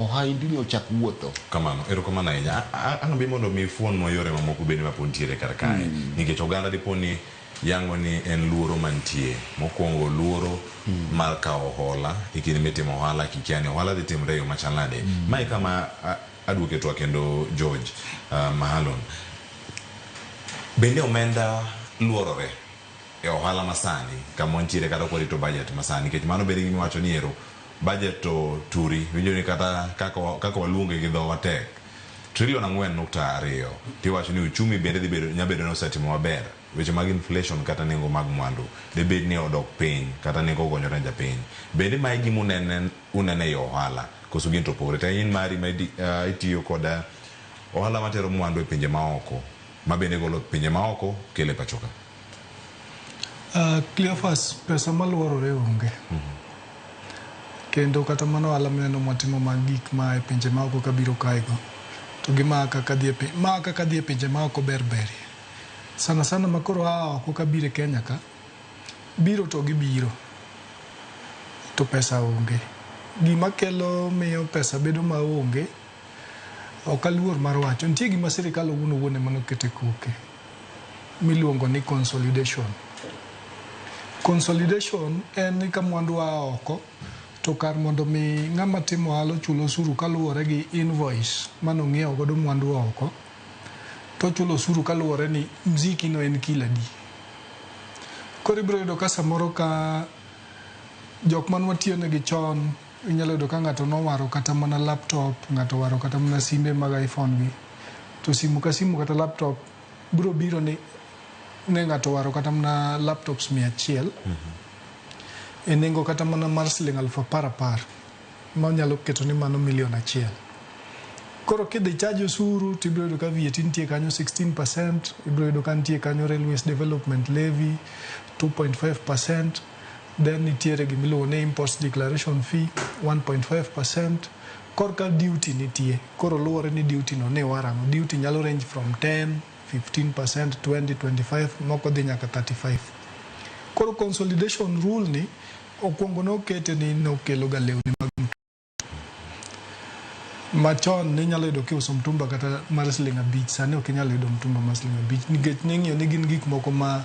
Ohandni ochak wuotho. Kamano, erokamano ahinya. Ang' bi mondo mi ifuonnwa yore mamoko bende ma pod nitiere kar kae. Nikech oganda dipo ni yango ni en luoro mantie. Mokwongo luoro mar kawo hola e kinde mitimo ohala kikia ni ohala dhi timre e yo machal nade. Mae kama aduoke twak kendo George Mahalon. Bende omenda luorore e ohala masani kama wantiere kata ok warito budget masani nikech mano bende gima iwacho ni ero budget to turi winjo ni kata kaka, kaka waluonge gi dhowa tek trilion 4.2 tiwacho ni uchumi bende dhi bedo nya bedo ni osetimo maber weche mag inflation kata nengo mag mwandu debed ni odok piny kata nengo ogonyore ne japiny. Bende mae gima unene unene ei ohala koso gin to opogore to in mari ma itiyo kod ohala matero mwandu e pinje maoko ma bende golo pinje maoko kelo e pachoka? Cleophas, pesa maluorore onge. Kendo kata mana ohala mineno mwatimo mag gik ma e pinje maoko kabiro kaego, to gi maa kaka dhi e piny, maa kaka dhi e pinje maoko ber berie. Sana sana ma koro aa oko kabiro e Kenya ka, biro to gibiro, to pesa onge. Gima kelo miyo pesa bedo maonge, ok aluor mar wacho, nitie gima sirikal owuon owuon ema noketo e koke miluongo ni consolidation. Consolidation en ni ka mwandu aa oko to kar mondo mi ng'ama timo ohala ochul osuru kaluwore gi invoice mane ong'iewo godo mwandu oko, to ochulo osuru kaluwore ni mziki no en kilo adi. Koro ibiro yudo ka samoro ka jok mane watiyo negi chon, inyalo yudo ka ng'ato nowaro kata mana laptop, ng'ato owaro kata mana simbe mag iPhone gi, to simu ka simu kata laptop biro biro ni ne ng'ato owaro kata mana laptops 100 e nengo kata mana mar siling 10,000 10 manyalo keto ni mano milion 1. Koro kidhi charge osuru tibiro yudo ka VAT nitie kanyo 16%, ibiro yudo ka nitie kanyo Railways Development Levy 2.5%, then nitiere gimiluongo ni Imports Declaration Fee 1.5%. Korka duty nitie, koro luwore ni duty no ni iwaro ang'o. Duty nyalo range from 10, 15%, 20, 25, moko dhi nyaka 35. Koro consolidation rule ni okwongo nokete ni nokelo ga lewni mag machon ninyalo yudo kiuso mtumba kata mar siling 5, sani ok inyal yudo mtumba mar siling 5 nikech ning'iyo ni gin gik moko ma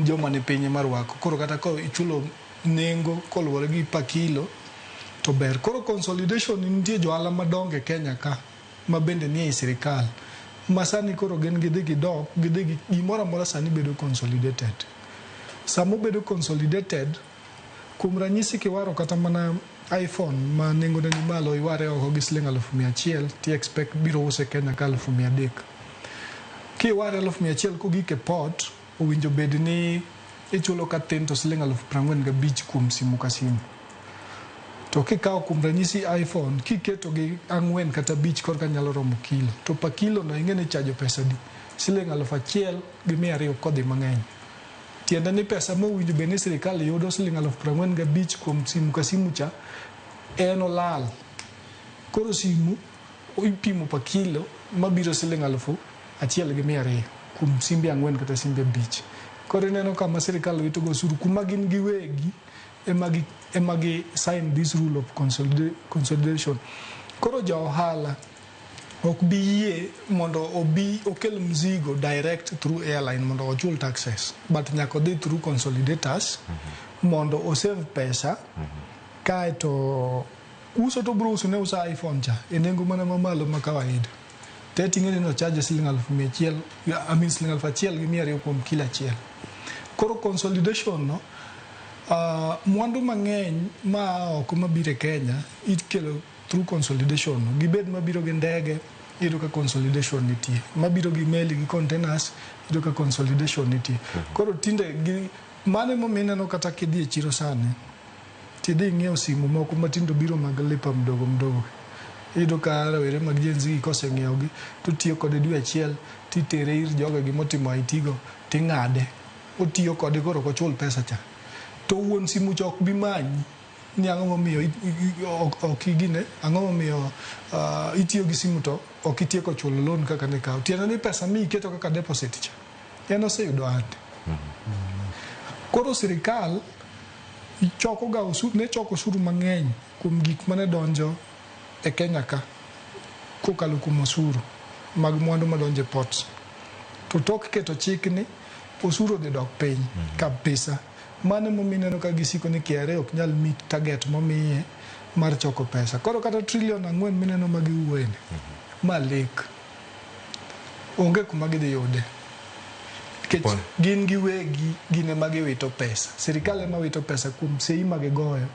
joma ni piny ema rwako. Koro kata ka ichulo nengo koluwore gi per kilo to ber. Koro consolidation nitie johala madongo e Kenya ka ma bende nie ei sirikal ma sani koro gin gidhi gidok gidhi gi gimoro amora sani bedo consolidated. Sama obedo consolidated, kuom ranyisi kiwaro kata mana iPhone ma nengone ni malo iware oko gi siling 100,000 ti expect biro use Kenya ka 300,000. Kiware 100,000 kogik e port, owinjo bed ni ichulo ka tin to siling 45,000 kuom simu ka simu. To kikawo kuom ranyisi iPhone kiketo gi 4 kata 5 korka nyalo romo kilo. To pa kilo no ing'e ni ichajo pesa adi? Siling 1,200 kodhi mang'eny. Tiende ni pesa mowinjo bed ni sirikal yudo siling 45,000 kuom simu ka simu cha en olal. Koro simu ipimo pa kilo mabiro siling 1,200 kuom simbe 4 kata simbe 5. Koro ineno kama sirikal wito go osuru kuma gin giwegi ema gi sign this rule of consolidation. Koro ja ohala ok bi yie mondo obi okel mzigo direct through airline mondo ochul taxes, but nyaka odhi through consolidators mondo osave pesa. Kaeto uso to bro uso ne uso iPhone cha e nengo mana mamalo ma kawaida. Te ting'e ni no charge siling 100,000, I mean siling 1,200 kuom kilo achiel. Koro consolidation no, mwandu mang'eny ma oko mabiro e Kenya ikelo through consolidation no. Gibed mabiro gi ndege, iyudo ka consolidation nitie. Mabiro gi meli gi containers, iyudo ka consolidation nitie. Koro tinde gi mano emomiyo ineno kata kidhi e chiro sani, tidhi ing'iewo simu moko matindo biro mag lipa mdogo mdogo. Iyudo ka rawere mag Gen Z koseng'iewo gi, to tiyo kode dwe achiel, titere ir jogegi motimo IT go, ting'ade. Otiyo kode koro ok ochul pesa cha. To wuon simu cha ok bi manyi ni ang'o momiyo ok igine, ang'o momiyo itiyo gi simu to ok itieko chulo loan kaka ne ikawo. Tiende ni pesa mi iketo kaka deposit cha, en oseyudo ande. Koro sirikal choko ga osuru, ne choko osuru mang'eny kuom gik mane donjo e Kenya ka kokalo kuom osuru mag mwandu madonjo e ports. To tok keto chik ni osuru odhi dok piny kabisa. Mano emomiyo ineno ka gisiko ni KRA ok nyal meet target momiye mar choko pesa. Koro kata trillion 4 mineno ma giwuoye ni, ma lek. Onge kuma gidhi yude. Nikech gin giwegi gin ema giwito pesa. Sirikal ema wito pesa kuom sei ma gigoyo.